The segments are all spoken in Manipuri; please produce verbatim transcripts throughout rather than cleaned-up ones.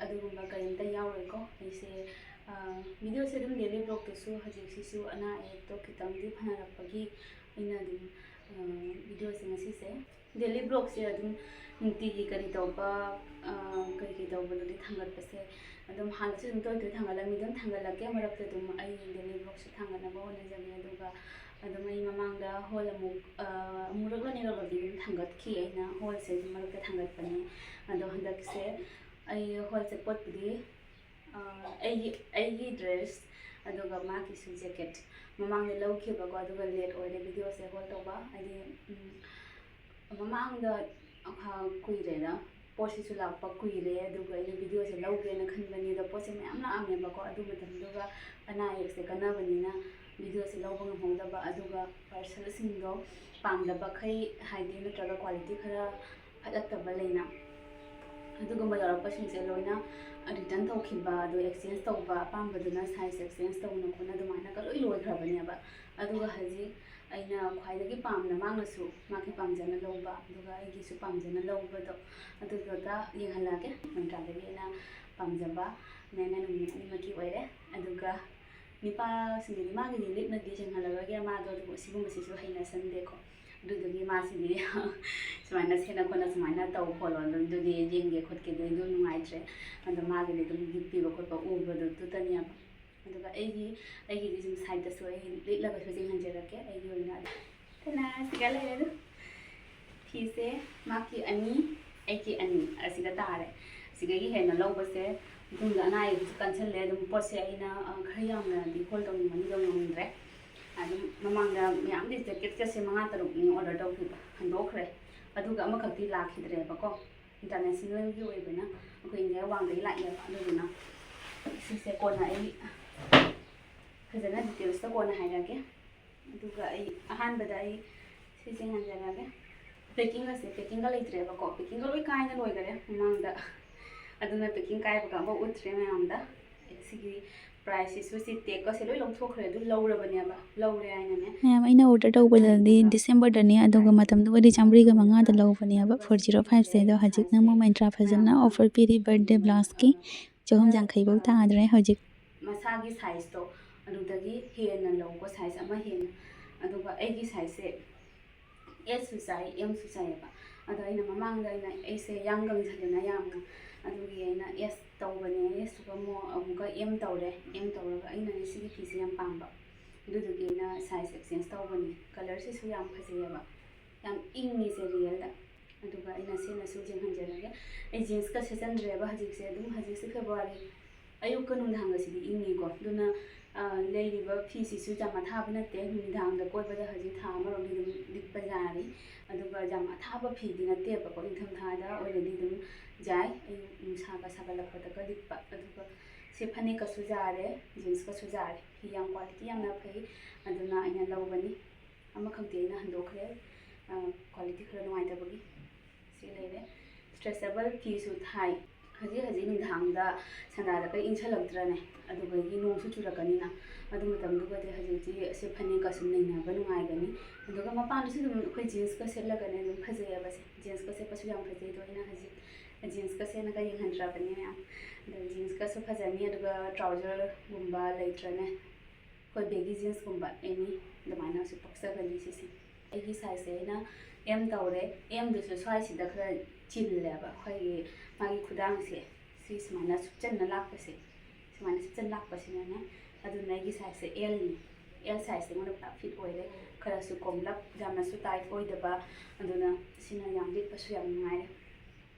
ꯑꯗꯨꯒꯨꯝꯕ ꯀꯔꯤꯝꯇ ꯌꯥꯎꯔꯣꯏꯀꯣ꯫ ꯑꯩꯁꯦ ꯚꯤꯗꯤꯑꯣꯁꯦ ꯑꯗꯨꯝ ꯗꯦꯂꯤ ꯕ꯭ꯂꯣꯛꯇꯁꯨ ꯍꯧꯖꯤꯛꯁꯤꯁꯨ ꯑꯅꯥ ꯑꯌꯦꯛꯇꯣ ꯈꯤꯇꯪꯗꯤ ꯐꯅꯔꯛꯄꯒꯤ ꯑꯩꯅ ꯑꯗꯨꯝ ꯚꯤꯗꯤꯑꯣꯁꯦ ꯉꯁꯤꯁꯦ ꯗꯦꯂꯤ ꯕ꯭ꯂꯣꯛꯁꯦ ꯑꯗꯨꯝ ꯅꯨꯡꯇꯤꯒꯤ ꯀꯔꯤ ꯇꯧꯕ, ꯀꯔꯤ ꯀꯔꯤ ꯇꯧꯕꯗꯨꯗꯤ ꯊꯥꯡꯒꯠꯄꯁꯦ ꯑꯗꯨꯝ ꯍꯥꯟꯅꯁꯨ ꯑꯗꯨꯝ ꯇꯣꯏ ꯇꯣꯏ ꯊꯥꯡꯒꯠꯂꯝꯃꯤ, ꯑꯗꯨꯝ ꯊꯥꯡꯒꯠꯂꯛꯀꯦ꯫ ꯃꯔꯛꯇ ꯑꯗꯨꯝ ꯑꯩ ꯗꯦꯂꯤ ꯕ꯭ꯂꯣꯛꯁꯦ ꯊꯥꯡꯒꯠꯅꯕ ꯍꯣꯠꯅꯖꯒꯦ꯫ ꯑꯗꯨꯒ ꯑꯗꯨꯝ ꯑꯩ ꯃꯃꯥꯡꯗ ꯍꯣꯜ ꯑꯃꯨꯛ ꯑꯃꯨꯔꯛꯂ ꯑꯅꯤꯔꯛꯂꯗꯤ ꯑꯗꯨꯝ ꯊꯥꯡꯒꯠꯈꯤ, ꯑꯩꯅ ꯍꯣꯜꯁꯦ ꯑꯗꯨꯝ ꯃꯔꯛꯇ ꯊꯥꯡꯒꯠꯄꯅꯦ꯫ ꯑꯗꯣ ꯍꯟꯗꯛꯁꯦ ꯑꯩ ꯍꯣꯜꯁꯦ ꯄꯣꯠꯄꯨꯗꯤ ꯑꯩꯒꯤ ꯑꯩꯒꯤ ꯗ꯭ꯔꯦꯁ ꯑꯗꯨꯒ ꯃꯥꯒꯤꯁꯨ ꯖꯦꯀꯦꯠ ꯃꯃꯥꯡꯗ ꯂꯧꯈꯤꯕꯀꯣ, ꯑꯗꯨꯒ ꯂꯦꯠ ꯑꯣꯏꯔꯦ ꯚꯤꯗꯤꯑꯣꯁꯦ ꯍꯣꯜ ꯇꯧꯕ꯫ ꯍꯥꯏꯗꯤ ꯃꯃꯥꯡꯗ ꯀꯨꯏꯔꯦꯅ, ꯄꯣꯠꯁꯤꯁꯨ ꯂꯥꯛꯄ ꯀꯨꯏꯔꯦ, ꯑꯗꯨꯒ ꯑꯩꯅ ꯚꯤꯗꯤꯑꯣꯁꯦ ꯂꯧꯒꯦꯅ ꯈꯟꯕꯅꯤ꯫ ꯑꯗꯣ ꯄꯣꯠꯁꯦ ꯃꯌꯥꯝ ꯂꯥꯛꯑꯝꯃꯦꯕꯀꯣ꯫ ꯑꯗꯨ ꯃꯇꯝꯗꯨꯒ ꯑꯅꯥ ꯑꯌꯦꯛꯁꯦ ꯀꯟꯅꯕꯅꯤꯅ ꯚꯤꯗꯤꯑꯣꯁꯦ ꯂꯧꯕ ꯉꯝꯍꯧꯗꯕ꯫ ꯑꯗꯨꯒ ꯄꯥꯔꯁꯦꯜꯁꯤꯡꯗꯣ ꯄꯥꯝꯗꯕꯈꯩ, ꯍꯥꯏꯗꯤ ꯅꯠꯇ꯭ꯔꯒ ꯀ꯭ꯋꯥꯂꯤꯇꯤ ꯈꯔ ꯐꯠꯂꯛꯇꯕ ꯂꯩꯅ, ꯑꯗꯨꯒꯨꯝꯕ ꯌꯥꯎꯔꯛꯄꯁꯤꯡꯁꯦ ꯂꯣꯏꯅ ꯔꯤꯇꯔꯟ ꯇꯧꯈꯤꯕ, ꯑꯗꯨ ꯑꯦꯛꯁꯆꯦꯟꯖ ꯇꯧꯕ, ꯑꯄꯥꯝꯕꯗꯨꯅ ꯁꯥꯏꯖ ꯑꯦꯛꯁꯆꯦꯟꯖ ꯇꯧꯅ ꯈꯣꯠꯅ ꯑꯗꯨꯃꯥꯏꯅꯒ ꯂꯣꯏ ꯂꯣꯏꯈ꯭ꯔꯕꯅꯦꯕ꯫ ꯑꯗꯨꯒ ꯍꯧꯖꯤꯛ ꯑꯩꯅ ꯈ꯭ꯋꯥꯏꯗꯒꯤ ꯄꯥꯝꯅ, ꯃꯥꯅꯁꯨ ꯃꯥꯒꯤ ꯄꯥꯝꯖꯅ ꯂꯧꯕ, ꯑꯗꯨꯒ ꯑꯩꯒꯤꯁꯨ ꯄꯥꯝꯖꯅ ꯂꯧꯕꯗꯣ, ꯑꯗꯨꯗꯨꯗ ꯌꯦꯡꯍꯜꯂꯛꯑꯒꯦ꯫ ꯃꯤꯟꯇ꯭ꯔꯥꯗꯒꯤ ꯑꯩꯅ ꯄꯥꯝꯖꯕ ꯅꯦꯅꯦ ꯅꯨꯃꯤꯠ ꯑꯅꯤꯃꯛꯀꯤ ꯑꯣꯏꯔꯦ꯫ ꯑꯗꯨꯒ ꯅꯨꯄꯥꯁꯤꯡꯒꯤꯗꯤ ꯃꯥꯒꯤꯗꯤ ꯂꯤꯛꯅꯗꯤ ꯌꯦꯡꯍꯜꯂꯔꯣꯏꯒꯦ, ꯃꯥꯗꯣ ꯑꯗꯨꯝ ꯁꯤꯒꯨꯝꯕꯁꯤꯁꯨ ꯍꯩꯅꯁꯟꯗꯦꯀꯣ꯫ ꯑꯗꯨꯗꯨꯒꯤ ꯃꯥꯁꯤꯗꯤ ꯁꯨꯃꯥꯏꯅ ꯁꯦꯠꯅ ꯈꯣꯠꯅ ꯁꯨꯃꯥꯏꯅ ꯇꯧ ꯈꯣꯠꯂꯣ, ꯑꯗꯨꯗꯤ ꯌꯦꯡꯒꯦ ꯈꯣꯠꯀꯦꯗꯤ ꯑꯗꯨ ꯅꯨꯡꯉꯥꯏꯇ꯭ꯔꯦ꯫ ꯑꯗꯣ ꯃꯥꯒꯤꯗꯤ ꯑꯗꯨꯝ ꯒꯤꯐ ꯄꯤꯕ ꯈꯣꯠꯄ ꯎꯕꯗꯣ ꯑꯗꯨꯇꯅꯦꯕ꯫ ꯑꯗꯨꯒ ꯑꯩꯒꯤ ꯑꯩꯒꯤꯗꯤ ꯁꯨꯝ ꯁꯥꯏꯗꯇꯁꯨ ꯑꯩ ꯂꯤꯠꯂꯒꯁꯨ ꯌꯦꯡꯍꯟꯖꯔꯛꯀꯦ꯫ ꯑꯩꯒꯤ ꯑꯣꯏꯅ ꯀꯅꯥ ꯁꯤꯒ ꯂꯩꯔꯦ ꯑꯗꯨ꯫ ꯐꯤꯁꯦ ꯃꯥꯒꯤ ꯑꯅꯤ, ꯑꯩꯒꯤ ꯑꯅꯤ ꯑꯁꯤꯒ ꯇꯥꯔꯦ꯫ ꯑꯁꯤꯗꯒꯤ ꯍꯦꯟꯅ ꯂꯧꯕꯁꯦ ꯃꯇꯨꯡꯗ ꯑꯅꯥ ꯑꯌꯦꯛꯁꯨ ꯀꯟꯁꯜꯂꯦ꯫ ꯑꯗꯨꯝ ꯄꯣꯠꯁꯦ ꯑꯩꯅ ꯈꯔ ꯌꯥꯝꯅꯗꯤ ꯍꯣꯜ ꯇꯧꯅꯤꯡꯕꯅꯤ, ꯑꯗꯣ ꯉꯝꯗ꯭ꯔꯦ꯫ ꯑꯗꯨꯝ ꯃꯃꯥꯡꯗ ꯃꯌꯥꯝꯗꯤ ꯖꯦꯀꯦꯠꯀꯁꯦ ꯃꯉꯥ ꯇꯔꯨꯛꯅꯤ ꯑꯣꯔꯗꯔ ꯇꯧꯈꯤꯕ, ꯍꯟꯗꯣꯛꯈ꯭ꯔꯦ꯫ ꯑꯗꯨꯒ ꯑꯃꯈꯛꯇꯤ ꯂꯥꯛꯈꯤꯗ꯭ꯔꯦꯕꯀꯣ, ꯏꯟꯇꯔꯅꯦꯁꯅꯦꯜꯒꯤ ꯑꯣꯏꯕꯅ ꯑꯩꯈꯣꯏ ꯏꯟꯗꯤꯌꯥ ꯋꯥꯡꯗꯒꯤ ꯂꯥꯛꯑꯦꯕ꯫ ꯑꯗꯨꯗꯨꯅ ꯁꯤꯁꯦ ꯀꯣꯟꯅ ꯑꯩ ꯐꯖꯅ ꯗꯤꯇꯦꯜꯁꯇ ꯀꯣꯟꯅ ꯍꯥꯏꯔꯛꯑꯒꯦ꯫ ꯑꯗꯨꯒ ꯑꯩ ꯑꯍꯥꯟꯕꯗ ꯑꯩ ꯁꯤꯁꯦ ꯉꯥꯟꯖꯔꯛꯑꯒꯦ꯫ ꯄꯦꯀꯤꯡ ꯑꯁꯦ, ꯄꯦꯀꯤꯡꯒ ꯂꯩꯇ꯭ꯔꯦꯕꯀꯣ, ꯄꯦꯀꯤꯡꯒ ꯂꯣꯏ ꯀꯥꯏꯅ ꯂꯣꯏꯈꯔꯦ ꯃꯃꯥꯡꯗ꯫ ꯑꯗꯨꯅ ꯄꯦꯀꯤꯡ ꯀꯥꯏꯕꯒ ꯑꯃꯐꯥꯎ ꯎꯠꯇ꯭ꯔꯦ ꯃꯌꯥꯝꯗ꯫ ꯁꯤꯒꯤ ꯄ꯭ꯔꯥꯏꯁꯁꯤꯁꯨ, ꯁꯤ ꯇꯦꯛꯀꯁꯦ ꯂꯣꯏ ꯂꯧꯊꯣꯛꯈ꯭ꯔꯦ, ꯑꯗꯨꯝ ꯂꯧꯔꯕꯅꯦꯕ, ꯂꯧꯔꯦ ꯍꯥꯏꯅꯅꯦ꯫ ꯃꯌꯥꯝ, ꯑꯩꯅ ꯑꯣꯔꯗꯔ ꯇꯧꯕꯗꯗꯤ ꯗꯤꯁꯦꯝꯕꯔꯗꯅꯦ, ꯑꯗꯨꯒ ꯃꯇꯝꯗꯨꯕꯨꯗꯤ ꯆꯥꯝꯃꯔꯤꯒ ꯃꯉꯥꯗ ꯂꯧꯕꯅꯦꯕ, ꯐꯣꯔ ꯖꯤꯔꯣ ꯐꯥꯏꯚꯁꯦ꯫ ꯑꯗꯣ ꯍꯧꯖꯤꯛꯅ ꯑꯃꯨꯛ ꯃꯤꯟꯇ꯭ꯔꯥ ꯐꯖꯅ ꯑꯣꯐꯔ ꯄꯤꯔꯤ, ꯕꯔꯠꯗꯦ ꯕ꯭ꯂꯥꯎꯁꯀꯤ ꯆꯍꯨꯝ ꯌꯥꯡꯈꯩꯐꯧ ꯇꯥꯗ꯭ꯔꯦ ꯍꯧꯖꯤꯛ꯫ ꯃꯁꯥꯒꯤ ꯁꯥꯏꯖꯇꯣ ꯑꯗꯨꯗꯒꯤ ꯍꯦꯟꯅ ꯂꯧꯀꯣ, ꯁꯥꯏꯖ ꯑꯃ ꯍꯦꯟꯅ꯫ ꯑꯗꯨꯒ ꯑꯩꯒꯤ ꯁꯥꯏꯖꯁꯦ ꯑꯦꯁꯁꯨ ꯆꯥꯏ, ꯑꯦꯝꯁꯨ ꯆꯥꯏꯌꯦꯕ꯫ ꯑꯗꯣ ꯑꯩꯅ ꯃꯃꯥꯡꯗ ꯑꯩꯅ, ꯑꯩꯁꯦ ꯌꯥꯡ ꯀꯪꯁꯜꯂꯦꯅ ꯌꯥꯝꯅ, ꯑꯗꯨꯒꯤ ꯑꯩꯅ ꯑꯦꯁ ꯇꯧꯕꯅꯦ꯫ ꯑꯦꯁꯇꯨꯒ ꯑꯃꯨꯛ ꯑꯃꯨꯛꯀ ꯑꯦꯝ ꯇꯧꯔꯦ꯫ ꯑꯦꯝ ꯇꯧꯔꯒ ꯑꯩꯅꯅꯦ ꯁꯤꯒꯤ ꯐꯤꯁꯦ ꯌꯥꯝ ꯄꯥꯝꯕ, ꯑꯗꯨꯗꯨꯒꯤ ꯑꯩꯅ ꯁꯥꯏꯖ ꯑꯦꯛꯆꯦꯟꯖ ꯇꯧꯕꯅꯤ꯫ ꯀꯂꯔꯁꯤꯁꯨ ꯌꯥꯝ ꯐꯖꯩꯌꯦꯕ, ꯌꯥꯝ ꯏꯪꯉꯤꯁꯦ ꯔꯤꯌꯦꯜꯗ꯫ ꯑꯗꯨꯒ ꯑꯩꯅ ꯁꯦꯠꯅꯁꯨ ꯌꯦꯡꯍꯟꯖꯔꯒꯦ꯫ ꯑꯩ ꯖꯤꯟꯁꯀ ꯁꯦꯠꯆꯟꯗ꯭ꯔꯦꯕ ꯍꯧꯖꯤꯛꯁꯦ꯫ ꯑꯗꯨꯝ ꯍꯧꯖꯤꯛꯁꯦ ꯐꯦꯕ꯭ꯔꯨꯋꯥꯔꯤ, ꯑꯌꯨꯛꯀ ꯅꯨꯡꯗꯥꯡꯒꯁꯤꯗꯤ ꯏꯪꯉꯤꯀꯣ꯫ ꯑꯗꯨꯅ, ꯑ, ꯂꯩꯔꯤꯕ ꯐꯤꯁꯤꯁꯨ ꯌꯥꯝ ꯑꯊꯥꯕ ꯅꯠꯇꯦ, ꯅꯨꯃꯤꯗꯥꯡꯗ ꯀꯣꯏꯕꯗ ꯍꯧꯖꯤꯛ ꯊꯥ ꯑꯃꯔꯣꯝꯗꯤ ꯑꯗꯨꯝ ꯂꯤꯠꯄ ꯌꯥꯔꯤ꯫ ꯑꯗꯨꯒ ꯌꯥꯝ ꯑꯊꯥꯕ ꯐꯤꯗꯤ ꯅꯠꯇꯦꯕꯀꯣ, ꯏꯪꯊꯝꯊꯥꯗ ꯑꯣꯏꯔꯗꯤ ꯑꯗꯨꯝ ꯌꯥꯏ, ꯑꯌꯨꯛ ꯅꯨꯡꯁꯥꯒ ꯁꯥꯒꯠꯂꯛꯄꯗꯒ ꯂꯤꯠꯄ꯫ ꯑꯗꯨꯒ ꯁꯤ ꯐꯅꯦꯛꯀꯁꯨ ꯌꯥꯔꯦ, ꯖꯤꯟꯁꯀꯁꯨ ꯌꯥꯔꯦ꯫ ꯐꯤ ꯌꯥꯝ ꯀ꯭ꯋꯥꯂꯤꯇꯤ ꯌꯥꯝꯅ ꯐꯩ, ꯑꯗꯨꯅ ꯑꯩꯅ ꯂꯧꯕꯅꯤ꯫ ꯑꯃꯈꯛꯇꯤ ꯑꯩꯅ ꯍꯟꯗꯣꯛꯈ꯭ꯔꯦ, ꯑ, ꯀ꯭ꯋꯥꯂꯤꯇꯤ ꯈꯔ ꯅꯨꯡꯉꯥꯏꯇꯕꯒꯤ꯫ ꯁꯤ ꯂꯩꯔꯦ꯫ ꯁ꯭ꯇ꯭ꯔꯦꯆꯦꯕꯜ ꯐꯤꯁꯨ ꯊꯥꯏ꯫ ꯍꯧꯖꯤꯛ ꯍꯧꯖꯤꯛ ꯅꯨꯡꯗꯥꯡꯗ ꯁꯟꯗꯥꯗ ꯀꯩ ꯏꯪꯁꯜꯂꯛꯇ꯭ꯔꯅꯦ, ꯑꯗꯨꯗꯒꯤ ꯅꯣꯡꯁꯨ ꯆꯨꯔꯛꯀꯅꯤꯅ꯫ ꯑꯗꯨ ꯃꯇꯝꯗꯨꯒꯗꯤ ꯍꯧꯖꯤꯛꯇꯤ ꯑꯁꯤ ꯐꯅꯦꯛꯀ ꯁꯨꯝ ꯅꯩꯅꯕ ꯅꯨꯡꯉꯥꯏꯒꯅꯤ꯫ ꯑꯗꯨꯒ ꯃꯄꯥꯟꯗꯁꯨ ꯑꯗꯨꯝ ꯑꯩꯈꯣꯏ ꯖꯤꯟꯁꯀ ꯁꯦꯠꯂꯒꯅꯦ ꯑꯗꯨꯝ ꯐꯖꯩꯑꯕ ꯁꯦ꯫ ꯖꯤꯟꯁꯀ ꯁꯦꯠꯄꯁꯨ ꯌꯥꯝ ꯐꯖꯩ꯫ ꯑꯗꯣ ꯑꯩꯅ ꯍꯧꯖꯤꯛ ꯖꯤꯟꯁꯀ ꯁꯦꯠꯂꯒ ꯌꯦꯡꯍꯟꯗ꯭ꯔꯕꯅꯤ ꯃꯌꯥꯝ꯫ ꯑꯗꯣ ꯖꯤꯟꯁꯀꯁꯨ ꯐꯖꯅꯤ꯫ ꯑꯗꯨꯒ ꯇ꯭ꯔꯥꯎꯖꯔꯒꯨꯝꯕ ꯂꯩꯇ꯭ꯔꯅꯦ, ꯑꯩꯈꯣꯏ ꯕꯦꯒꯤ ꯖꯤꯟꯁꯀꯨꯝꯕ ꯑꯦꯅꯤ ꯑꯗꯨꯃꯥꯏꯅꯁꯨ ꯄꯛꯆꯒꯅꯤ ꯁꯤꯁꯦ꯫ ꯑꯩꯒꯤ ꯁꯥꯏꯖꯁꯦ ꯑꯩꯅ ꯑꯦꯝ ꯇꯧꯔꯦ꯫ ꯑꯦꯝꯗꯨꯁꯨ ꯁ꯭ꯋꯥꯏꯁꯤꯗ ꯈꯔ ꯆꯤꯜꯂꯦꯕ, ꯑꯩꯈꯣꯏꯒꯤ ꯃꯥꯒꯤ ꯈꯨꯗꯥꯡꯁꯦ꯫ ꯁꯤ ꯁꯨꯃꯥꯏꯅ ꯁꯨꯞꯆꯟꯅ ꯂꯥꯛꯄꯁꯦ, ꯁꯨꯃꯥꯏꯅ ꯁꯨꯞꯆꯟꯅ ꯂꯥꯛꯄꯁꯤꯅꯅꯦ꯫ ꯑꯗꯨꯅ ꯑꯩꯒꯤ ꯁꯥꯏꯖꯁꯦ ꯑꯦꯜꯅꯤ꯫ ꯑꯦꯜ ꯁꯥꯏꯖꯁꯦ ꯑꯩꯉꯣꯟꯗ ꯄꯨꯔꯥ ꯐꯤꯠ ꯑꯣꯏꯔꯦ꯫ ꯈꯔꯁꯨ ꯀꯣꯝꯂꯞ, ꯌꯥꯝꯅꯁꯨ ꯇꯥꯏꯠ ꯑꯣꯏꯗꯕ꯫ ꯑꯗꯨꯅ ꯁꯤꯅ ꯌꯥꯝ ꯂꯤꯠꯄꯁꯨ ꯌꯥꯝ ꯅꯨꯡꯉꯥꯏꯔꯦ꯫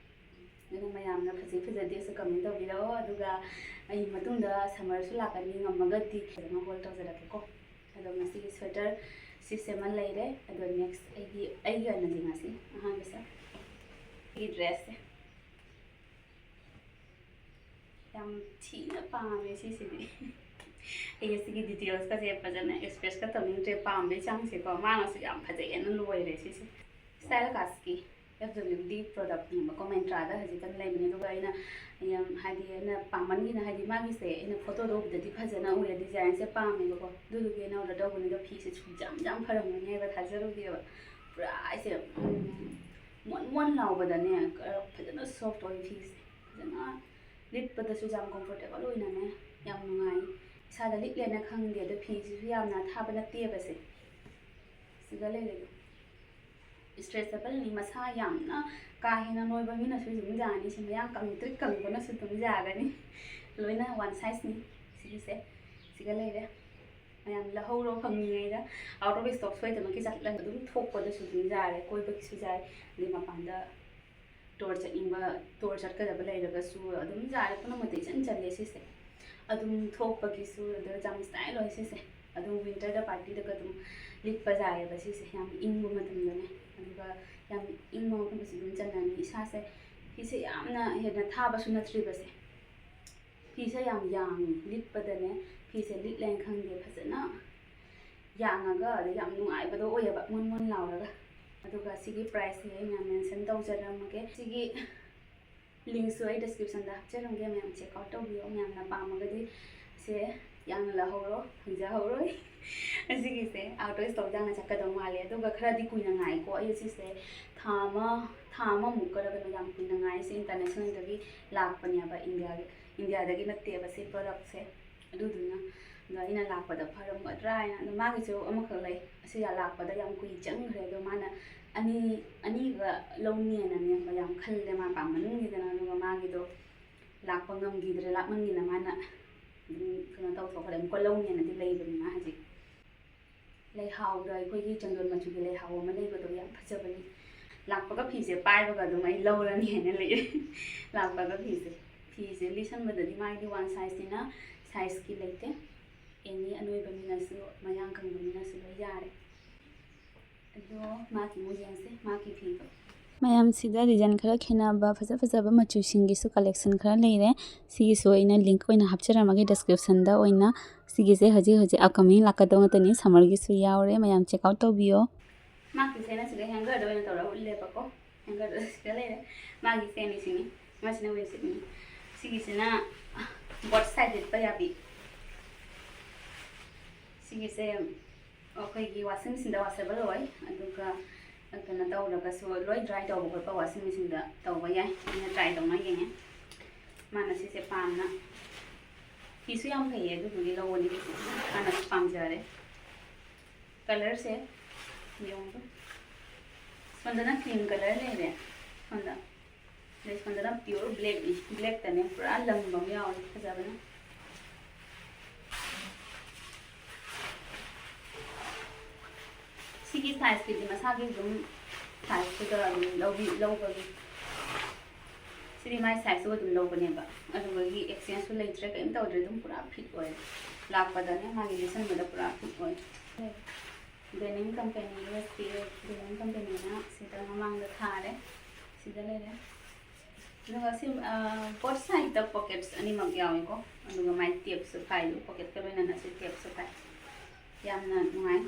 ꯑꯗꯨꯅ ꯃꯌꯥꯝꯅ ꯐꯖꯩ ꯐꯖꯗꯦꯁꯨ ꯀꯃꯦꯟ ꯇꯧꯕꯤꯔꯛꯑꯣ꯫ ꯑꯗꯨꯒ ꯑꯩ ꯃꯇꯨꯡꯗ ꯁꯝꯃꯔꯁꯨ ꯂꯥꯛꯀꯅꯤ, ꯉꯝꯃꯒꯗꯤ ꯐꯖꯅ ꯍꯣꯜ ꯇꯧꯖꯔꯛꯀꯦꯀꯣ꯫ ꯑꯗꯣ ꯉꯁꯤꯒꯤ ꯁ꯭ꯋꯦꯇꯔ ꯁꯤꯁꯦꯃ ꯂꯩꯔꯦ꯫ ꯑꯗꯣ ꯅꯦꯛꯁ ꯑꯩꯒꯤ, ꯑꯩꯒꯤ ꯑꯣꯏꯅꯗꯤ ꯉꯁꯤ ꯑꯍꯥꯟꯕꯁꯦ ꯑꯩꯒꯤ ꯗ꯭ꯔꯦꯁꯁꯦ ꯌꯥꯝ ꯊꯤꯅ ꯄꯥꯝꯃꯦ ꯁꯤꯁꯤꯗꯤ꯫ ꯑꯩ ꯁꯤꯒꯤ ꯗꯤꯇꯦꯜꯁꯀꯁꯦ ꯐꯖꯅ ꯑꯦꯛꯁꯄ꯭ꯔꯦꯁꯀ ꯇꯧꯅꯤꯡꯗ꯭ꯔꯦ, ꯄꯥꯝꯕꯩ ꯆꯥꯡꯁꯦꯀꯣ꯫ ꯃꯥꯅꯁꯨ ꯌꯥꯝ ꯐꯖꯩꯑꯅ ꯂꯣꯏꯔꯦ ꯁꯤꯁꯦ꯫ ꯁ꯭ꯇꯥꯏꯜ ꯀꯥꯁꯀꯤ F W D product ꯅꯦꯕꯀꯣ, Myntra ꯗ ꯍꯧꯖꯤꯛꯀꯥꯟ ꯂꯩꯕꯅꯦ꯫ ꯑꯗꯨꯒ ꯑꯩꯅ ꯌꯥꯝ, ꯍꯥꯏꯗꯤ, ꯑꯩꯅ ꯄꯥꯝꯃꯟꯒꯤꯅ, ꯍꯥꯏꯗꯤ, ꯃꯥꯒꯤꯁꯦ ꯑꯩꯅ photo ꯗ ꯎꯕꯗꯗꯤ ꯐꯖꯅ ꯎꯔꯦ, design ꯁꯦ ꯄꯥꯝꯃꯦꯕꯀꯣ, ꯑꯗꯨꯗꯨꯒꯤ ꯑꯩꯅ order ꯇꯧꯕꯅꯦ꯫ ꯑꯗꯣ ꯐꯤꯁꯦ ꯁꯨꯛꯌꯥꯝ ꯌꯥꯝ ꯐꯔꯝꯒꯅꯤ ꯍꯥꯏꯕ ꯊꯥꯖꯔꯨꯗꯦꯕ꯫ ꯄꯨꯔꯥ ꯑꯩꯁꯦ, ꯎꯝ, ꯃꯣꯟ ꯃꯣꯟ ꯂꯥꯎꯕꯗꯅꯦ, ꯐꯖꯅ soft ꯑꯣꯏ ꯐꯤꯁꯦ, ꯐꯖꯅ ꯂꯤꯠꯄꯗꯁꯨ ꯌꯥꯝ comfortable ꯑꯣꯏꯅꯅꯦ, ꯌꯥꯝ ꯅꯨꯡꯉꯥꯏ꯫ ꯏꯁꯥꯗ ꯂꯤꯠꯂꯦꯅ ꯈꯪꯗꯦ꯫ ꯑꯗꯣ ꯐꯤꯁꯤꯁꯨ ꯌꯥꯝꯅ ꯑꯊꯥꯕ ꯅꯠꯇꯦꯕꯁꯦ꯫ ꯁꯤꯒ ꯂꯩꯔꯦ꯫ Stretchable ꯅꯤ, ꯃꯁꯥ ꯌꯥꯝꯅ ꯀꯥ ꯍꯦꯟꯅ ꯅꯣꯏꯕ ꯃꯤꯅꯁꯨ ꯑꯗꯨꯝ ꯌꯥꯅꯤ꯫ ꯁꯤ ꯃꯌꯥꯡ ꯀꯪꯇ꯭ꯔꯤꯛ ꯀꯪꯕꯅꯁꯨ ꯑꯗꯨꯝ ꯌꯥꯒꯅꯤ꯫ ꯂꯣꯏꯅ one size ꯅꯤ꯫ ꯁꯤꯒꯤꯁꯦ ꯁꯤꯒ ꯂꯩꯔꯦ꯫ ꯃꯌꯥꯝ ꯂꯧꯍꯧꯔꯣ ꯐꯪꯉꯤꯉꯩꯗ꯫ Out of stock ꯁꯣꯏꯗꯅꯃꯛꯀꯤ ꯆꯠꯂꯒ ꯑꯗꯨꯝ ꯊꯣꯛꯄꯗꯁꯨ ꯑꯗꯨꯝ ꯌꯥꯔꯦ, ꯀꯣꯏꯕꯒꯤꯁꯨ ꯌꯥꯏ, ꯑꯗꯩ ꯃꯄꯥꯟꯗ tour ꯆꯠꯅꯤꯡꯕ, tour ꯆꯠꯀꯗꯕ ꯂꯩꯔꯒꯁꯨ ꯑꯗꯨꯝ ꯌꯥꯔꯦ, ꯄꯨꯝꯅꯃꯛꯇ ꯏꯆꯟ ꯆꯜꯂꯦ ꯁꯤꯁꯦ꯫ ꯑꯗꯨꯝ ꯊꯣꯛꯄꯒꯤꯁꯨ ꯑꯗꯨꯒ ꯌꯥꯝ style ꯑꯣꯏ ꯁꯤꯁꯦ꯫ ꯑꯗꯨꯝ winter ꯗ party ꯗꯒ ꯑꯗꯨꯝ ꯂꯤꯠꯄ ꯌꯥꯏꯑꯕ ꯁꯤꯁꯦ, ꯌꯥꯝ ꯏꯪꯕ ꯃꯇꯝꯗꯅꯦ꯫ ꯑꯗꯨꯒ ꯌꯥꯝ ꯏꯪꯕ ꯃꯐꯝꯗꯁꯨ ꯑꯗꯨꯝ ꯆꯟꯅꯅꯤ꯫ ꯏꯁꯥꯁꯦ, ꯐꯤꯁꯦ ꯌꯥꯝꯅ ꯍꯦꯟꯅ ꯊꯥꯕꯁꯨ ꯅꯠꯇ꯭ꯔꯤꯕꯁꯦ꯫ ꯐꯤꯁꯦ ꯌꯥꯝ ꯌꯥꯡꯉꯤ, ꯂꯤꯠꯄꯗꯅꯦ, ꯐꯤꯁꯦ ꯂꯤꯠꯂꯦꯅ ꯈꯪꯗꯦ, ꯐꯖꯅ ꯌꯥꯡꯉꯒ ꯑꯗꯩ ꯌꯥꯝ ꯅꯨꯡꯉꯥꯏꯕꯗꯣ ꯑꯣꯏꯌꯦꯕ, ꯃꯣꯟ ꯃꯣꯟ ꯂꯥꯎꯔꯒ꯫ ꯑꯗꯨꯒ ꯁꯤꯒꯤ price ꯁꯦ ꯑꯩꯅ mention ꯇꯧꯖꯔꯝꯃꯒꯦ꯫ ꯁꯤꯒꯤ link ꯁꯨ ꯑꯩ description ꯗ ꯍꯥꯞꯆꯔꯝꯒꯦ, ꯃꯌꯥꯝ check out ꯇꯧꯕꯤꯌꯣ꯫ ꯃꯌꯥꯝꯅ ꯄꯥꯝꯃꯒꯗꯤ ꯁꯦ ꯌꯥꯝꯅ ꯂꯧꯍꯧꯔꯣ, ꯐꯪꯖꯍꯧꯔꯣꯏ꯫ ꯑꯁꯤꯒꯤꯁꯦ out of stock ꯌꯥꯝꯅ ꯆꯠꯀꯗꯧ ꯃꯥꯜꯂꯦ꯫ ꯑꯗꯨꯒ ꯈꯔꯗꯤ ꯀꯨꯏꯅ ꯉꯥꯏꯀꯣ꯫ ꯑꯩ ꯁꯤꯁꯦ ꯊꯥ ꯑꯃ, ꯊꯥ ꯑꯃꯃꯨꯛꯀꯔ ꯀꯩꯅꯣ ꯌꯥꯝ ꯀꯨꯏꯅ ꯉꯥꯏ꯫ ꯁꯤ international ꯗꯒꯤ ꯂꯥꯛꯄꯅꯦꯕ, India ꯒꯤ, India ꯗꯒꯤ ꯅꯠꯇꯦꯕ ꯁꯤ product ꯁꯦ꯫ ꯑꯗꯨꯗꯨꯅ, ꯑꯗꯣ ꯑꯩꯅ ꯂꯥꯛꯄꯗ ꯐꯔꯝꯒꯗ꯭ꯔꯥ ꯍꯥꯏꯅ꯫ ꯑꯗꯣ ꯃꯥꯒꯤꯁꯨ ꯑꯃꯈꯛ ꯂꯩ, ꯑꯁꯤ ꯂꯥꯛꯄꯗ ꯌꯥꯝ ꯀꯨꯏ ꯆꯪꯈ꯭ꯔꯦ꯫ ꯑꯗꯣ ꯃꯥꯅ ꯑꯅꯤ, ꯑꯅꯤꯒ ꯂꯧꯅꯤꯅꯅꯦ ꯌꯥꯝ ꯈꯜꯂꯦ, ꯃꯥ ꯄꯥꯝꯃꯟꯈꯤꯗꯅ꯫ ꯑꯗꯨꯒ ꯃꯥꯒꯤꯗꯣ ꯂꯥꯛꯄ ꯉꯝꯈꯤꯗ꯭ꯔꯦ, ꯂꯥꯞꯃꯟꯈꯤꯗꯅ ꯃꯥꯅ ꯑꯗꯨꯝ ꯀꯩꯅꯣ ꯇꯧꯊꯣꯛꯈ꯭ꯔꯦ꯫ ꯑꯃꯨꯛꯀ ꯂꯧꯅꯦꯅꯗꯤ ꯂꯩꯕꯅꯤ ꯃꯥ ꯍꯧꯖꯤꯛ꯫ ꯂꯩꯍꯥꯎꯗ, ꯑꯩꯈꯣꯏꯒꯤ ꯆꯟꯗꯣꯟ ꯃꯆꯨꯒꯤ ꯂꯩꯍꯥꯎ ꯑꯃ ꯂꯩꯕꯗꯣ, ꯌꯥꯝ ꯐꯖꯕꯅꯤ꯫ ꯂꯥꯛꯄꯒ ꯐꯤꯁꯦ ꯄꯥꯏꯕꯒ ꯑꯗꯨꯝ ꯑꯩ ꯂꯧꯔꯅꯤ ꯍꯥꯏꯅ ꯂꯩꯌꯦ꯫ ꯂꯥꯛꯄꯒ ꯐꯤꯁꯦ, ꯐꯤꯁꯦ ꯂꯤꯁꯟꯕꯗꯗꯤ ꯃꯥꯒꯤꯗꯤ one size ꯅꯤꯅ size ꯀꯤ ꯂꯩꯇꯦ꯫ Any ꯑꯅꯣꯏꯕ ꯃꯤꯅꯁꯨ, ꯃꯌꯥꯡ ꯀꯪꯕ ꯃꯤꯅꯁꯨ ꯂꯣꯏ ꯌꯥꯔꯦ꯫ ꯑꯗꯣ ꯃꯥꯒꯤ ꯑꯃꯨꯛ ꯌꯦꯡꯁꯦ, ꯃꯥꯒꯤ ꯐꯤꯗꯣ꯫ ꯃꯌꯥꯝꯁꯤꯗ design ꯈꯔ ꯈꯦꯠꯅꯕ, ꯐꯖ ꯐꯖꯕ ꯃꯆꯨꯁꯤꯡꯒꯤꯁꯨ collection ꯈꯔ ꯂꯩꯔꯦ꯫ ꯁꯤꯒꯤꯁꯨ ꯑꯩꯅ link ꯑꯣꯏꯅ ꯍꯥꯞꯆꯔꯝꯃꯒꯦ description ꯗ ꯑꯣꯏꯅ꯫ ꯁꯤꯒꯤꯁꯦ ꯍꯧꯖꯤꯛ ꯍꯧꯖꯤꯛ upcoming ꯂꯥꯛꯀꯗꯧ ꯉꯥꯛꯇꯅꯤ, summer ꯒꯤꯁꯨ ꯌꯥꯎꯔꯦ, ꯃꯌꯥꯝ check out ꯇꯧꯕꯤꯌꯣ꯫ ꯃꯥꯒꯤꯁꯦ ꯑꯩꯅ ꯁꯤꯗ hanger ꯗ ꯑꯣꯏꯅ ꯇꯧꯔꯒ ꯎꯠꯂꯦꯕꯀꯣ꯫ ꯁꯤꯗ ꯂꯩꯔꯦ꯫ ꯃꯥꯒꯤ ꯁꯦ ꯑꯅꯤꯁꯤꯅꯤ꯫ ꯃꯥꯁꯤꯅ ꯋꯤꯟꯁꯤꯞꯅꯤ꯫ ꯁꯤꯒꯤꯁꯤꯅ ꯕꯣꯠ ꯁꯥꯏꯠ ꯂꯤꯠꯄ ꯌꯥꯕꯤ꯫ ꯁꯤꯒꯤꯁꯦ ꯑꯩꯈꯣꯏꯒꯤ ꯋꯥꯁꯤꯡ ꯃꯦꯆꯤꯟꯗ ꯋꯥꯁꯦꯕꯜ ꯑꯣꯏ, ꯑꯗꯨꯒ ꯀꯩꯅꯣ ꯇꯧꯔꯒꯁꯨ ꯂꯣꯏ ꯗ꯭ꯔꯥꯏ ꯇꯧꯕ ꯈꯣꯠꯄ ꯋꯥꯁꯤꯡ ꯃꯦꯆꯤꯟꯗ ꯇꯧꯕ ꯌꯥꯏ꯫ ꯑꯩꯅ ꯇ꯭ꯔꯥꯏ ꯇꯧꯅ ꯌꯦꯡꯉꯦ꯫ ꯃꯥꯅ ꯁꯤꯁꯦ ꯄꯥꯝꯅ, ꯐꯤꯁꯨ ꯌꯥꯝ ꯐꯩꯌꯦ, ꯑꯗꯨꯗꯨꯒꯤ ꯂꯧꯕꯅꯤ ꯁꯤꯁꯦ꯫ ꯃꯥꯅꯁꯨ ꯄꯥꯝꯖꯔꯦ꯫ ꯀꯂꯔꯁꯦ ꯌꯦꯡꯉꯨ꯫ ꯁꯣꯝꯗꯅ ꯀ꯭ꯔꯤꯝ ꯀꯂꯔ ꯂꯩꯔꯦ ꯁꯣꯝꯗ꯫ ꯑꯗꯩ ꯁꯣꯝꯗꯅ ꯄꯤꯌꯣꯔ ꯕ꯭ꯂꯦꯛꯅꯤ꯫ ꯕ꯭ꯂꯦꯛꯇꯅꯦ ꯄꯨꯔꯥ ꯂꯪꯕ ꯑꯃ ꯌꯥꯎꯔꯦ, ꯐꯖꯕꯅ꯫ ꯁꯤꯒꯤ ꯁꯥꯏꯖꯀꯤꯗꯤ ꯃꯁꯥꯒꯤ ꯑꯗꯨꯝ ꯁꯥꯏꯖꯇꯨꯗ ꯑꯗꯨꯝ ꯂꯧꯕꯤ-, ꯂꯧꯕꯒꯤ, ꯁꯤꯗꯤ ꯃꯥꯏ ꯁꯥꯏꯖꯇꯨꯒ ꯑꯗꯨꯝ ꯂꯧꯕꯅꯦꯕ꯫ ꯑꯗꯨꯒꯤ ꯑꯦꯛꯁꯆꯦꯟꯖꯁꯨ ꯂꯩꯇ꯭ꯔꯦ, ꯀꯔꯤꯝ ꯇꯧꯗ꯭ꯔꯦ, ꯑꯗꯨꯝ ꯄꯨꯔꯥ ꯐꯤꯠ ꯑꯣꯏꯔꯦ꯫ ꯂꯥꯛꯄꯗꯅꯦ ꯃꯥꯒꯤ ꯂꯤꯠꯁꯟꯕꯗ ꯄꯨꯔꯥ ꯐꯤꯠ ꯑꯣꯏꯔꯦ꯫ Denim company, U S P A denim ꯀꯝꯄꯦꯅꯤꯅ ꯁꯤꯗ ꯃꯃꯥꯡꯗ ꯊꯥꯔꯦ꯫ ꯁꯤꯗ ꯂꯩꯔꯦ꯫ ꯑꯗꯨꯒ ꯁꯤ, ꯑ, ꯕꯣꯠ ꯁꯥꯏꯗꯇ ꯄꯣꯀꯦꯠꯁ ꯑꯅꯤꯃꯛ ꯌꯥꯎꯏꯀꯣ꯫ ꯑꯗꯨꯒ ꯃꯥꯏ ꯇꯦꯞꯁꯨ ꯐꯥꯏ, ꯄꯣꯀꯦꯠꯀ ꯂꯣꯏꯅꯅꯁꯨ ꯇꯦꯞꯁꯨ ꯐꯥꯏ꯫ ꯌꯥꯝꯅ ꯅꯨꯡꯉꯥꯏ꯫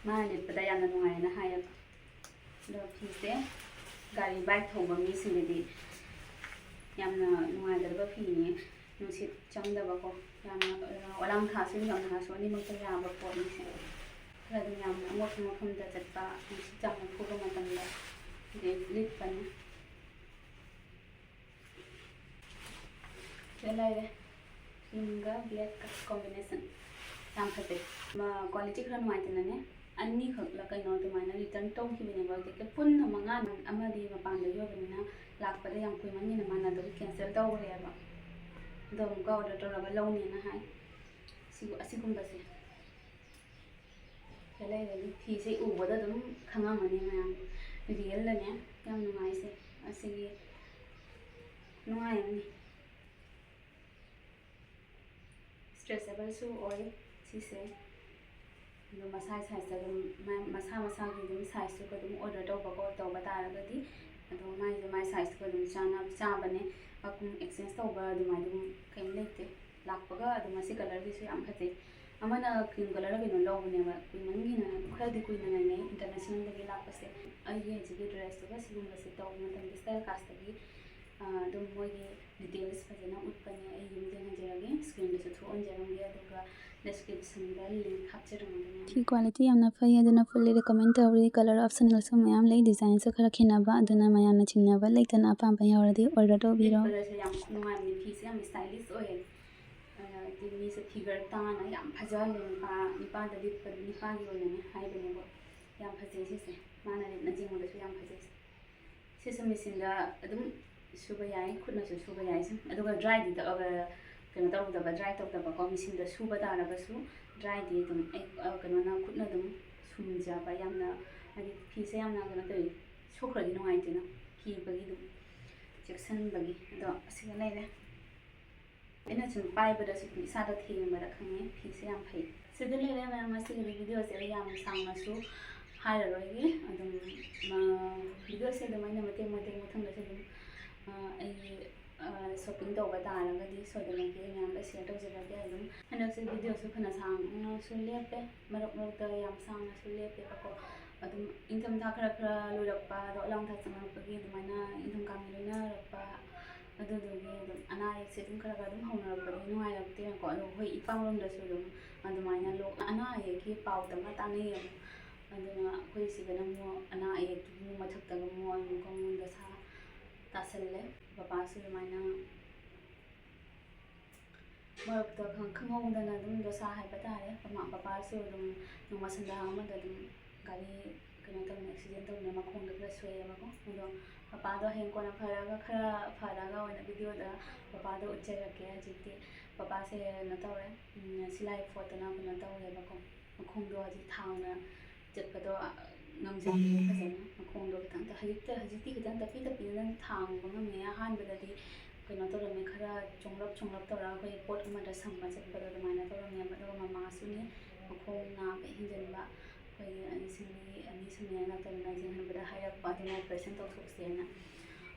ꯃꯥꯅ ꯂꯤꯠꯄꯗ ꯌꯥꯝꯅ ꯅꯨꯡꯉꯥꯏꯌꯦꯅ ꯍꯥꯏꯌꯦꯕ꯫ ꯑꯗꯣ ꯐꯤꯁꯦ ꯒꯥꯔꯤ ꯕꯥꯏꯛ ꯊꯧꯕ ꯃꯤꯁꯤꯡꯗꯗꯤ ꯌꯥꯝꯅ ꯅꯨꯡꯉꯥꯏꯒꯗꯕ ꯐꯤꯅꯤ꯫ ꯅꯨꯡꯁꯤꯠ ꯆꯪꯗꯕꯀꯣ꯫ ꯌꯥꯝꯅ, ꯑ, ꯑꯣꯂꯥꯡ ꯊꯥꯁꯨ, ꯅꯤꯡꯊꯝ ꯊꯥꯁꯨ ꯑꯅꯤꯃꯛꯇ ꯌꯥꯕ ꯄꯣꯠꯅꯤ ꯁꯦ꯫ ꯈꯔ ꯑꯗꯨꯝ ꯌꯥꯝꯅ ꯑꯃꯣꯠꯄ ꯃꯐꯝꯗ ꯆꯠꯄ, ꯅꯨꯡꯁꯤꯠ ꯆꯪꯕ ꯐꯨꯕ ꯃꯇꯝꯗ ꯁꯤꯗꯩ ꯂꯤꯠꯄꯅꯤ꯫ ꯁꯤꯗ ꯂꯩꯔꯦ꯫ ꯄꯤꯡꯒ ꯕ꯭ꯂꯦꯛꯀ ꯀꯣꯝꯕꯤꯅꯦꯁꯟ ꯌꯥꯝ ꯐꯖꯩ꯫ ꯃ-, ꯀ꯭ꯋꯥꯂꯤꯇꯤ ꯈꯔ ꯅꯨꯡꯉꯥꯏꯇꯅꯅꯦ, ꯑꯅꯤꯈꯛꯂ ꯀꯩꯅꯣ ꯑꯗꯨꯃꯥꯏꯅ ꯔꯤꯇꯔꯟ ꯇꯧꯈꯤꯕꯅꯦꯕ꯫ ꯍꯧꯖꯤꯛꯇꯤ ꯄꯨꯟꯅ ꯃꯉꯥ, ꯑꯃꯗꯤ ꯃꯄꯥꯟꯗꯒꯤ ꯑꯣꯏꯕꯅꯤꯅ ꯂꯥꯛꯄꯗ ꯌꯥꯝ ꯀꯨꯏꯃꯟꯒꯤꯅ ꯃꯥꯅ ꯑꯗꯨꯝ ꯀꯦꯟꯁꯦꯜ ꯇꯧꯈ꯭ꯔꯦꯕ꯫ ꯑꯗꯣ ꯑꯃꯨꯛꯀ ꯑꯣꯔꯗꯔ ꯇꯧꯔꯒ ꯂꯧꯅꯦꯅ ꯍꯥꯏ꯫ ꯁꯤꯕꯨ, ꯑꯁꯤꯒꯨꯝꯕꯁꯦ꯫ ꯁꯤꯗ ꯂꯩꯔꯦ꯫ ꯐꯤꯁꯦ ꯎꯕꯗ ꯑꯗꯨꯝ ꯈꯪꯉꯝꯃꯅꯤ ꯃꯌꯥꯝ꯫ ꯔꯤꯌꯦꯜꯗꯅꯦ꯫ ꯌꯥꯝ ꯅꯨꯡꯉꯥꯏꯁꯦ꯫ ꯑꯁꯤꯒꯤ ꯅꯨꯡꯉꯥꯏ ꯑꯃꯅꯤ꯫ ꯁ꯭ꯇ꯭ꯔꯦꯆꯦꯕꯜꯁꯨ ꯑꯣꯏ ꯁꯤꯁꯦ꯫ ꯑꯗꯣ ꯃꯁꯥ ꯁꯥꯏꯖꯇ ꯑꯗꯨꯝ ꯃ-, ꯃꯁꯥ ꯃꯁꯥꯒꯤ ꯑꯗꯨꯝ ꯁꯥꯏꯖꯇꯨꯒ ꯑꯗꯨꯝ ꯑꯣꯔꯗꯔ ꯇꯧꯕꯀꯣ, ꯇꯧꯕ ꯇꯥꯔꯒꯗꯤ꯫ ꯑꯗꯣ ꯃꯥꯏꯁꯦ ꯃꯥꯏ ꯁꯥꯏꯖꯇꯨꯒ ꯑꯗꯨꯝ ꯆꯥꯅ-, ꯆꯥꯕꯅꯦ꯫ ꯑꯗꯨꯝ ꯑꯦꯛꯁꯆꯦꯟꯖ ꯇꯧꯕ ꯑꯗꯨꯃꯥꯏꯅ ꯑꯗꯨꯝ ꯀꯩꯝ ꯂꯩꯇꯦ꯫ ꯂꯥꯛꯄꯒ ꯑꯗꯨꯝ ꯑꯁꯤ ꯀꯂꯔꯒꯤꯁꯨ ꯌꯥꯝ ꯐꯖꯩ꯫ ꯑꯃꯅ cream colour ꯀꯩꯅꯣ ꯂꯧꯕꯅꯦꯕ, ꯀꯨꯏꯃꯟꯒꯤꯅ, ꯈꯔꯗꯤ ꯀꯨꯏꯅ ꯉꯥꯏꯅꯩ international ꯗꯒꯤ ꯂꯥꯛꯄꯁꯦ꯫ ꯑꯩꯒꯤ ꯍꯧꯖꯤꯛꯀꯤ dress ꯇꯨꯒ ꯁꯤꯒꯨꯝꯕꯁꯦ ꯇꯧꯕ ꯃꯇꯝꯗ style class ꯇꯒꯤ, ꯑ, ꯑꯗꯨꯝ ꯃꯣꯏꯒꯤ details ꯐꯖꯅ ꯎꯠꯄꯅꯦ꯫ ꯑꯩ ꯌꯨꯝ ꯌꯦꯡꯍꯟꯖꯔꯒꯦ, screen ꯗꯁꯨ ꯊꯣꯛꯍꯟꯖꯔꯝꯒꯦ, ꯑꯗꯨꯒ description ꯗ link ꯍꯥꯞꯆꯔꯝꯃꯒꯦ꯫ ꯐꯤ quality ꯌꯥꯝꯅ ꯐꯩ, ꯑꯗꯨꯅ fully recommend ꯇꯧꯔꯤ꯫ Colour optional ꯁꯨ ꯃꯌꯥꯝ ꯂꯩ, design ꯁꯨ ꯈꯔ ꯈꯦꯠꯅꯕ, ꯑꯗꯨꯅ ꯃꯌꯥꯝꯅ ꯆꯤꯡꯅꯕ ꯂꯩꯇꯅ ꯑꯄꯥꯝꯕ ꯌꯥꯎꯔꯗꯤ order ꯇꯧꯕꯤꯔꯣ꯫ ꯂꯤꯠꯄꯗꯁꯨ ꯌꯥꯝ ꯅꯨꯡꯉꯥꯏꯕꯅꯦ, ꯐꯤꯁꯦ ꯌꯥꯝ stylish ꯑꯣꯏꯌꯦ꯫ ꯑ, ꯍꯥꯏꯗꯤ ꯃꯤꯁꯦ figure ꯇꯥꯅ ꯌꯥꯝ ꯐꯖꯍꯜꯂꯦ꯫ ꯅꯨꯄꯥ, ꯅꯨꯄꯥꯗ ꯂꯤꯠꯄ, ꯅꯨꯄꯥꯒꯤ ꯑꯣꯏꯅꯅꯦ ꯍꯥꯏꯕꯅꯦꯕ꯫ ꯌꯥꯝ ꯐꯖꯩ ꯁꯤꯁꯦ, ꯃꯥꯅ ꯂꯤꯠꯅ ꯌꯦꯡꯕꯗꯁꯨ ꯌꯥꯝ ꯐꯖꯩ꯫ ꯁꯤꯁꯨ machine ꯗ ꯑꯗꯨꯝ ꯁꯨꯕ ꯌꯥꯏ, ꯈꯨꯠꯅꯁꯨ ꯁꯨꯕ ꯌꯥꯏ ꯁꯨꯝ꯫ ꯑꯗꯨꯒ dry ꯗꯤ ꯇꯛꯑꯒ ꯀꯩꯅꯣ ꯇꯧꯗꯕ, dry ꯇꯧꯗꯕꯀꯣ, machine ꯗ ꯁꯨꯕ ꯇꯥꯔꯒꯁꯨ dry ꯗꯤ ꯑꯗꯨꯝ ꯑꯩ, ꯑ, ꯀꯩꯅꯣꯅ, ꯈꯨꯠꯅ ꯑꯗꯨꯝ ꯁꯨꯝꯖꯕ꯫ ꯌꯥꯝꯅ ꯍꯥꯏꯗꯤ ꯐꯤꯁꯦ ꯌꯥꯝꯅ ꯀꯩꯅꯣ ꯇꯧꯋꯤ, ꯁꯣꯛꯈ꯭ꯔꯗꯤ ꯅꯨꯡꯉꯥꯏꯇꯦꯅ, ꯀꯤꯕꯒꯤ ꯑꯗꯨꯝ ꯆꯦꯛꯁꯤꯟꯕꯒꯤ꯫ ꯑꯗꯣ ꯑꯁꯤꯒ ꯂꯩꯔꯦ꯫ ꯑꯩꯅ ꯁꯨꯝ ꯄꯥꯏꯕꯗꯁꯨ ꯑꯗꯨꯝ ꯏꯁꯥꯗ ꯊꯦꯡꯕꯗ ꯈꯪꯉꯦ ꯐꯤꯁꯦ ꯌꯥꯝ ꯐꯩ꯫ ꯁꯤꯗ ꯂꯩꯔꯦ ꯃꯌꯥꯝ, ꯉꯁꯤꯒꯤꯗꯤ video ꯁꯦ ꯑꯩ ꯌꯥꯝ ꯁꯥꯡꯅꯁꯨ ꯍꯥꯏꯔꯔꯣꯏꯒꯦ꯫ ꯑꯗꯨꯝ, ꯑ, video ꯁꯦ ꯑꯗꯨꯝ ꯑꯩꯅ ꯃꯇꯦꯛ ꯃꯇꯦꯛ ꯃꯊꯪꯗꯁꯨ ꯑꯗꯨꯝ, ꯑ, ꯑꯩꯒꯤ, ꯑ, shopping ꯇꯧꯕ ꯇꯥꯔꯒꯗꯤ ꯁꯣꯏꯗꯅꯃꯛꯀꯤ ꯑꯩ ꯃꯌꯥꯝꯗ share ꯇꯧꯖꯔꯛꯀꯦ꯫ ꯑꯗꯨꯝ ꯍꯟꯗꯛꯁꯦ video ꯁꯨ ꯐꯅ ꯁꯥꯡꯅꯁꯨ ꯂꯦꯞꯄꯦ, ꯃꯔꯛ ꯃꯔꯛꯇ ꯌꯥꯝ ꯁꯥꯡꯅꯁꯨ ꯂꯦꯞꯄꯦꯕꯀꯣ꯫ ꯑꯗꯨꯝ ꯏꯪꯊꯝꯊꯥ ꯈꯔ ꯈꯔ ꯂꯣꯏꯔꯛꯄ, ꯑꯗꯣ ꯑꯣꯂꯥꯡꯊꯥ ꯆꯪꯉꯛꯄꯒꯤ ꯑꯗꯨꯃꯥꯏꯅ ꯏꯪꯊꯝꯊꯥ ꯂꯣꯏꯅꯔꯛꯄ, ꯑꯗꯨꯗꯨꯒꯤ ꯑꯗꯨꯝ ꯑꯅꯥ ꯑꯌꯦꯛꯁꯦ ꯑꯗꯨꯝ ꯈꯔ ꯈꯔ ꯑꯗꯨꯝ ꯍꯧꯅꯔꯛꯄꯗꯒꯤ ꯅꯨꯡꯉꯥꯏꯔꯛꯇꯦꯅꯀꯣ꯫ ꯑꯗꯣ ꯍꯣꯏ, ꯏꯄꯥꯝꯂꯣꯝꯗꯁꯨ ꯑꯗꯨꯝ ꯑꯗꯨꯃꯥꯏꯅ ꯂꯣꯛ, ꯑꯅꯥ ꯑꯌꯦꯛꯀꯤ ꯄꯥꯎꯇꯪꯒ ꯇꯥꯟꯅꯩꯌꯦꯕ꯫ ꯑꯗꯨꯅ ꯑꯩꯈꯣꯏ ꯁꯤꯗꯅ ꯑꯃꯨꯛ ꯑꯅꯥ ꯑꯌꯦꯛꯇꯨꯒꯤ ꯃꯊꯛꯇꯒ ꯑꯃꯨꯛ ꯑꯃꯨꯛ ꯑꯃꯨꯛ ꯗꯁꯥ ꯇꯥꯁꯜꯂꯦ꯫ ꯕꯕꯥꯁꯨ ꯑꯗꯨꯃꯥꯏꯅ ꯃꯔꯛꯇ ꯈꯪ-, ꯈꯪꯍꯧꯗꯅ ꯑꯗꯨꯝ ꯗꯣꯁꯥ ꯍꯥꯏꯕ ꯇꯥꯔꯦ꯫ ꯃꯃꯥ ꯄꯄꯥꯁꯨ ꯑꯗꯨꯝ ꯅꯣꯡꯃ ꯁꯟꯗꯥ ꯑꯃꯗ ꯑꯗꯨꯝ ꯒꯥꯔꯤ ꯀꯩꯅꯣ ꯇꯧꯅ, accident ꯇꯧꯅ ꯃꯈꯣꯡꯗ ꯈꯔ ꯁꯣꯛꯑꯦꯕꯀꯣ꯫ ꯑꯗꯣ ꯄꯄꯥꯗꯣ ꯍꯌꯦꯡ ꯀꯣꯟꯅ ꯐꯔꯒ, ꯈꯔ ꯐꯔꯒ ꯑꯣꯏꯅ video ꯗ ꯄꯄꯥꯗꯣ ꯎꯠꯆꯔꯛꯀꯦ꯫ ꯍꯧꯖꯤꯛꯇꯤ ꯄꯄꯥꯁꯦ ꯀꯩꯅꯣ ꯇꯧꯔꯦ, ꯎꯝ, ꯁꯤꯂꯥꯏ ꯐꯣꯠꯇꯅ ꯀꯩꯅꯣ ꯇꯧꯔꯦꯕꯀꯣ꯫ ꯃꯈꯣꯡꯗꯣ ꯍꯧꯖꯤꯛ ꯊꯥꯡꯅ ꯆꯠꯄꯗꯣ ꯉꯝꯖꯗꯦ ꯐꯖꯅ꯫ ꯃꯈꯣꯡꯗꯣ ꯈꯤꯇꯪ ꯇ-, ꯍꯧꯖꯤꯛꯇ, ꯍꯧꯖꯤꯛꯇꯤ ꯈꯤꯇꯪ ꯇꯞꯄꯤ ꯇꯞꯄꯤꯅ ꯊꯥꯡꯕ ꯉꯝꯃꯦ꯫ ꯑꯍꯥꯟꯕꯗꯗꯤ ꯀꯩꯅꯣ ꯇꯧꯔꯝꯃꯦ, ꯈꯔ ꯆꯣꯡꯂꯞ ꯆꯣꯡꯂꯞ ꯇꯧꯔꯒ ꯑꯩꯈꯣꯏ ꯄꯣꯠ ꯑꯃꯗ ꯁꯝꯕ ꯆꯠꯄꯗꯣ ꯑꯗꯨꯃꯥꯏꯅ ꯇꯧꯔꯝꯃꯦꯕ꯫ ꯑꯗꯨꯒ ꯃꯃꯥꯁꯨꯅꯦ ꯃꯈꯣꯡ ꯅꯥꯕ ꯍꯦꯟꯖꯤꯟꯕ, ꯑꯩꯈꯣꯏꯒꯤ ꯑꯅꯤꯁꯤꯡꯒꯤ, ꯑꯅꯤꯁꯤꯡꯅꯦ ꯗꯥꯛꯇꯔꯅ ꯌꯦꯡꯍꯟꯕꯗ ꯍꯥꯏꯔꯛꯄ, ꯑꯗꯨꯅ operation ꯇꯧꯊꯣꯛꯁꯦꯅ꯫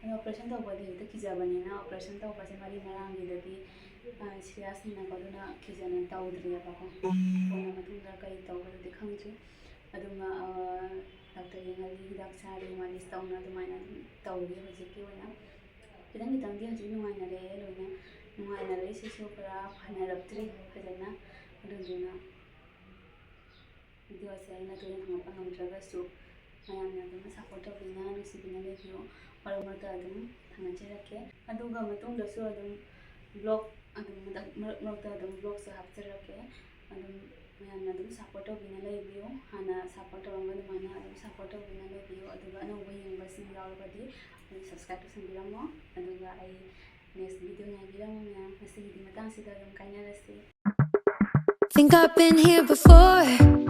ꯑꯗꯣ operation ꯇꯧꯕꯗꯤ ꯍꯦꯛꯇ ꯀꯤꯖꯕꯅꯤꯅ operation ꯇꯧꯕꯁꯦ ꯃꯔꯤ ꯃꯔꯥꯡꯒꯤꯗꯗꯤ ꯁꯤꯔꯤꯌꯁꯅꯤꯅꯀꯣ, ꯑꯗꯨꯅ ꯀꯤꯖꯅ ꯇꯧꯗ꯭ꯔꯤꯑꯕꯀꯣ꯫ ꯀꯣꯟꯅ ꯃꯇꯨꯡꯗ ꯀꯩ ꯇꯧꯕꯗꯨꯗꯤ ꯈꯪꯗ꯭ꯔꯤ꯫ ꯑꯗꯨꯝ ꯗꯣꯛꯇꯔ ꯌꯦꯡꯍꯜꯂꯤ, ꯍꯤꯗꯥꯛ ꯆꯥꯔꯤ, ꯃꯥꯂꯤꯁ ꯇꯧꯅ ꯑꯗꯨꯃꯥꯏꯅ ꯑꯗꯨꯝ ꯇꯧꯔꯤ ꯍꯧꯖꯤꯛꯀꯤ ꯑꯣꯏꯅ꯫ ꯈꯤꯇꯪ ꯈꯤꯇꯪꯗꯤ ꯍꯧꯖꯤꯛ ꯅꯨꯡꯉꯥꯏꯅꯔꯦ, ꯂꯣꯏꯅ ꯅꯨꯡꯉꯥꯏꯅꯔꯛꯏꯁꯤꯁꯨ ꯄꯨꯔꯥ ꯐꯅꯔꯛꯇ꯭ꯔꯤ ꯐꯖꯅ꯫ ꯑꯗꯨꯗꯨꯅ ꯚꯤꯗꯤꯑꯣꯁꯦ ꯑꯩꯅ ꯇꯣꯏꯅ ꯊꯥꯡꯒꯠꯄ ꯉꯝꯗ꯭ꯔꯒꯁꯨ ꯃꯌꯥꯝꯅ ꯑꯗꯨꯝ ꯁꯞꯄꯣꯔꯠ ꯇꯧꯕꯤꯅ ꯅꯨꯡꯁꯤꯕꯤꯅ ꯂꯩꯕꯤꯌꯨ꯫ ꯃꯔꯛ ꯃꯔꯛꯇ ꯑꯗꯨꯝ ꯊꯥꯡꯒꯠꯆꯔꯛꯀꯦ꯫ ꯑꯗꯨꯒ ꯃꯇꯨꯡꯗꯁꯨ ꯑꯗꯨꯝ ꯕ꯭ꯂꯣꯛ ꯑꯗꯨꯝ ꯃꯔꯛ ꯃꯔꯛꯇ ꯑꯗꯨꯝ ꯕ꯭ꯂꯣꯛꯁꯨ ꯍꯥꯞꯆꯔꯛꯀꯦ꯫ ꯑꯗꯨꯝ ꯃꯌꯥꯝꯅ ꯑꯗꯨꯝ ꯁꯞꯄꯣꯔꯠ ꯇꯧꯕꯤꯅ ꯂꯩꯕꯤꯌꯨ꯫ ꯍꯥꯟꯅ ꯁꯞꯄꯣꯔꯠ ꯇꯧꯔꯝꯕ ꯑꯗꯨꯃꯥꯏꯅ ꯑꯗꯨꯝ ꯁꯞꯄꯣꯔꯠ ꯇꯧꯕꯤꯅ ꯂꯩꯕꯤꯌꯨ꯫ ꯑꯗꯨꯒ ꯑꯅꯧꯕ ꯌꯦꯡꯕꯁꯤꯡ ꯌꯥꯎꯔꯕꯗꯤ ꯑꯗꯨꯝ ꯁꯞꯁꯀ꯭ꯔꯥꯏꯕ ꯇꯧꯁꯟꯕꯤꯔꯝꯃꯣ꯫ ꯑꯗꯨꯒ ꯑꯩ ꯅꯦꯛꯁ ꯚꯤꯗꯤꯑꯣ ꯉꯥꯏꯕꯤꯔꯝꯃꯣ ꯃꯌꯥꯝ꯫ ꯉꯁꯤꯒꯤꯗꯤ ꯃꯇꯥꯡꯁꯤꯗ ꯑꯗꯨꯝ ꯀꯥꯏꯅꯔꯁꯤ꯫ Think I've been here before.